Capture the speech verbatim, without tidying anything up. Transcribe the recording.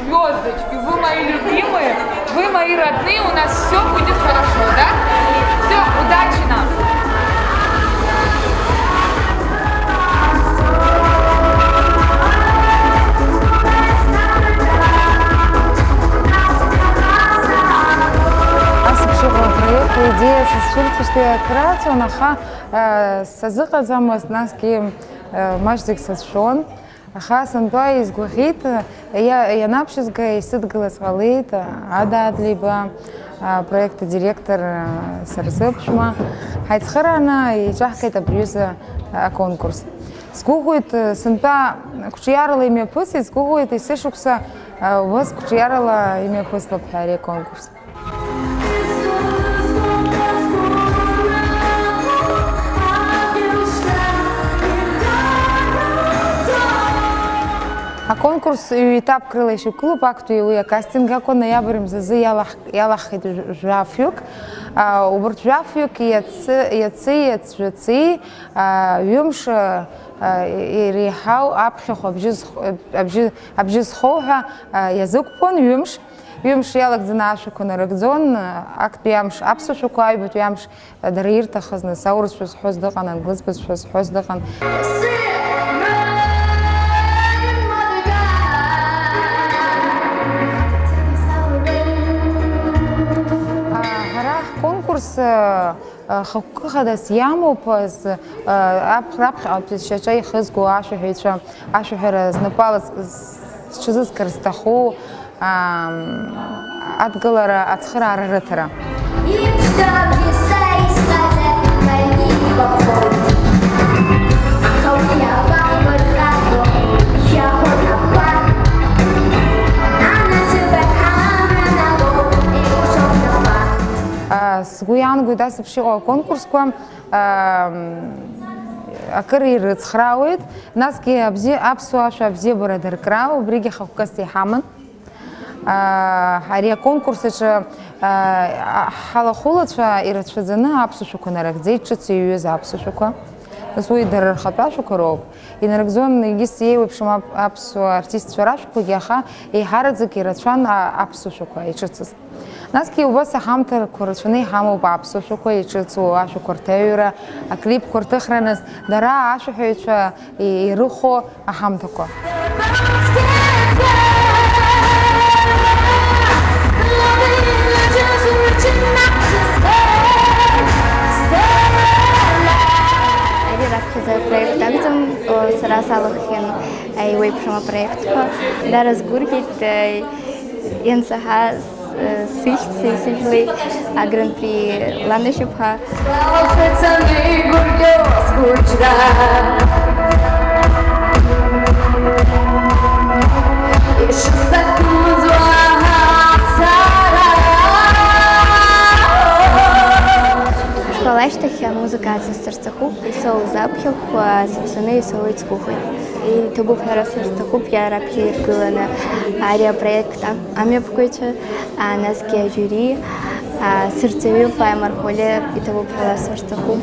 Звездочки, вы мои любимые, вы мои родные, у нас все будет хорошо, да? Все, удачи нам! Ас еиԥш иҟоу апроект, аидеиа сызцәырҵижьҭеи акыр ацәан, аха, э, сазыҟаҵамызт, насгьы, э, маҷӡак сацәшәон. Аха сынтәа изгәаӷьит, иа-, ианаԥшьызга исыдгылаз ҟалеит, Ада Адлеиба, апроект адиректор, Сарсыԥшәма. Ҳаицхырааны иҿаҳхит абри аҩыза аконкурс. Сгәыӷуеит, сынтәа қәҿиарала имҩаԥысит, сгәыӷуеит, есышықәса убас қәҿиарала имҩаԥыслап ҳәа ари аконкурс. Аконкурс ҩ-етапк рыла ишьақәгылоуп, актәи уи акастинг акәын, ноиабр мзазы иалаҳ-, иалаҳхит жәафҩык. А, убырҭ жәафҩык иацы, иаци, иацжәаци, а, ҩымш, а, иреиҳау аԥхьахә абжьы зх-, абжьы, абжьы зхоу ҳәа, а, иазықәԥон, ҩымш. Ҩымш иалагӡаны ашәақәа нарыгӡон, актәи амш аԥсуа шәақәа, аҩбатәи амш дара ирҭахыз, нас, аурысшәа зҳәоз дыҟан, англыз бызшәа зҳәоз дыҟан. Ҳара ҳконкурс, а, хықәкы хадас иамоуп, а, з-, а, аԥ-, раԥхьаҟатәи шьаҿа ихызго ашәаҳәаҩцәа ашәаҳәара знапала з-, з-, зҽазызкыр зҭаху, аа, адгылара, ацхыраара рыҭара. Имшьҭагьы са исҟаҵа ибаҩны ибахоит. Аха уи абамбырхаго, иаҳәон аԥа. Анасыԥ аҳамра налоуп, еиқәшоуп нафа. Аа, сгәы иаанагоит ас еиԥш иҟоу аконкурсқәа, аа, акыр ирыцхраауеит, насгьы абзи-, аԥсуа ашәа абзиабара даркра, убригьы хықәкыс иҳаман. Аа, ари аконкурс аҿы, аа, ҳалахәылацәа ирацәаӡаны аԥсуа шәақәа нарыгӡеит, ҿыц иҩыз аԥсуа шәақәа. Нас уи дара рхатәы ашәақәа роуп. Инарыгӡон егьыс иеиуеиԥшым ап-, аԥсуа артистцәа рашәақәагьы, аха еиҳараӡак ирацәан, а, аԥсуа шәақәа иҿыцыз. Насгьы убас аҳамҭақәа рацәаны иҳамоуп аԥсуа шәақәа иҿыцу ашәақәа рҭаҩра, аклипқәа рҭыхра, нас дара ашәаҳәаҩцәа ирыхәо аҳамҭақәа. Ари раԥхьаӡа апроект акәӡам, сара салахәхьан еиуеиԥшым апроектқәа. Дара сгәырӷьеит, иансаҳа, сыхьӡ сеисыжәлеит, агран-при ланашьоуп ҳәа. Сгәалашәацаны игәырӷьо схәыҷра. Ишысҭахымыз уаҳа сара. Ашкол ашьҭахь амузыка ацысҵар сҭахуп, исоуз аԥхьахә, а, сыԥсаны исоуеит сгәыӷуеит. Иҭабуп ҳәа расҳәар сҭахуп, иара раԥхьа иргыланы ари апроект ам-, амҩаԥгаҩцәа, а, насгьы ажиури, а, сырҵаҩы Фаима Мархәалиа иҭабуп ҳәа расҳәар сҭахуп.